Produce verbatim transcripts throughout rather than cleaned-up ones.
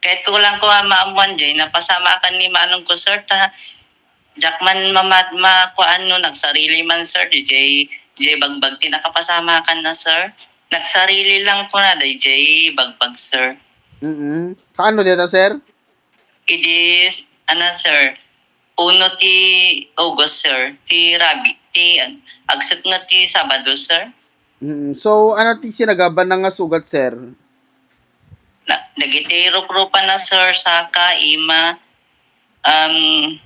Ket kulang ko nga maammuan jay napasamakan ni manong ko, sir, ta diak man mama-, makuan no nagsarili man, sir, di jay, di jay bagbag ti nakapasamakan na, sir. Nagsarili lang ko na, di jay bagbag, sir. Mm-mm. Kaano deta, sir? Idi, ano, sir, uno ti August, sir, ti rabi, ti ag-, agsek nga ti Sabado, sir. Mm. So, ano ti sinagaban na nga sugat, sir? Na, dagiti ruprupan na, sir, saka ima, um,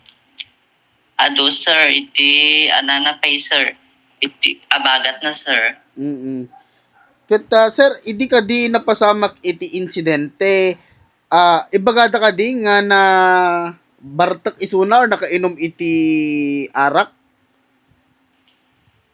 adu, sir, iti anana pay, sir, iti abagat na, sir. Mm. Ket, ah, sir, idi kadi napasamak iti insidente, ah, ibagada kadi nga na bartek isuna or nakainom iti arak?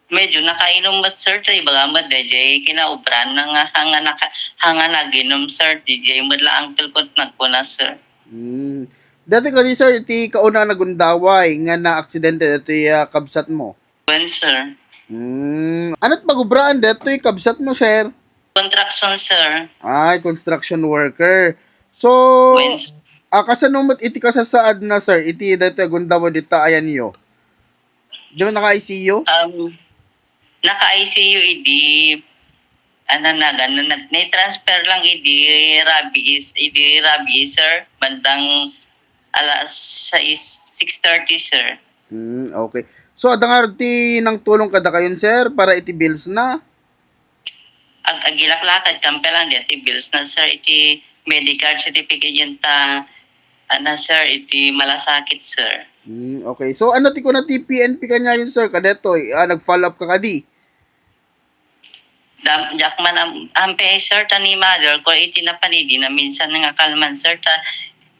Medyo nakainom met, sir, ta ibaga met, D J, kinaubran na nga, hanga naka-, hanga naginom, sir, D J, met la uncle ko nagkuna, sir. Hmm. Dati kadi, sir, iti kauna a nagundaway nga naaksidente datoy, ah, kabsat mo? Wen, sir. Hmm. Ano't pagubraan datoy kabsat mo, sir? Construction, sir. Ay, construction worker. So, Wen, sir. Ah, kasano met iti kasasaad na, sir, iti daytoy a gundaway dita ayanyo? Diay naka-I C U? Um, naka-I C U idi, ano na, ganun, nag-, na-transfer lang idi rabies, idi rabies, sir, bandang alas sais, six thirty, sir. Hmm, okay. So, adda nga ti nangtulong kadakayon, sir, para iti bills na? Ag-, agilaklakad kan pa lang di iti bills na, sir, iti medical certificate yun ta, ano, sir, iti malasakit, sir. Hmm, okay. So, ano ti kuna ti P N P kaniayon, sir? Kadetoy, ah, nag-follow up ka kadi? Dam-, diak man am-, ampe, sir, ta ni mother ko, iti napan idi na minsan nga kalman, sir, ta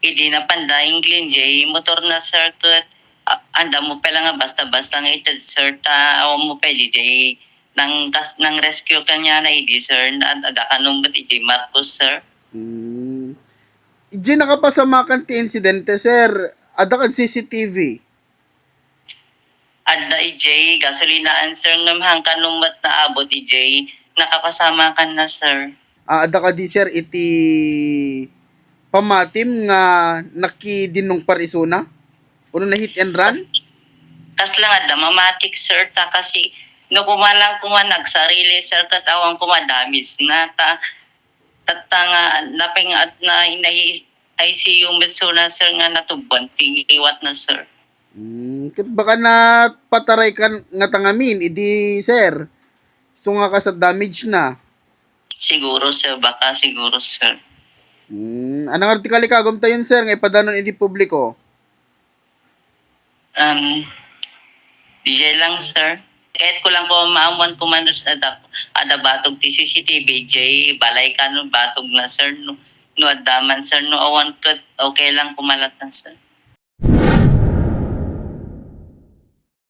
idi napan da England, jay motor na, sir, ket, ah, anda mo pala nga basta-basta nga ited, sir, ta awan mo pwede, jay nang kas-, nang rescue kaniana idi, sir, na ad-, adda kanunot iti Marcos, sir. Hmm. Iti nakapasamakan ti insidente, sir, adda kad C C T V? Adda ijay gasolinaan, sir, ngem hangkan no met naabot ijay nakapasamakan na, sir. Ah, adda kadi, sir, iti pamatim nga nakidinnungpar isuna? Uno na hit and run? Kasla nga adda mamatik, sir, ta kasi no kumalang kuma nagsarili, sir, ket awan kuma damage na ta, tatta nga napingat na inay I C U met isuna, sir, nga natubban ti ngiwat na, sir. Hmm, ket baka napataray kan nga tangamin, idi, sir. So nga kas damage na. Siguro, sir, baka siguro, sir. Hmm, ano nga ti kalikagom tayon, sir, nga ipadanon iti publiko? Um, D J lang, sir. Kahit ko lang po maamuan kung ano sa ada, ada batog ti C C T V, J, balay ka no batog na, sir, no, no adda man, sir, no awan ket okay lang kumalatan, sir.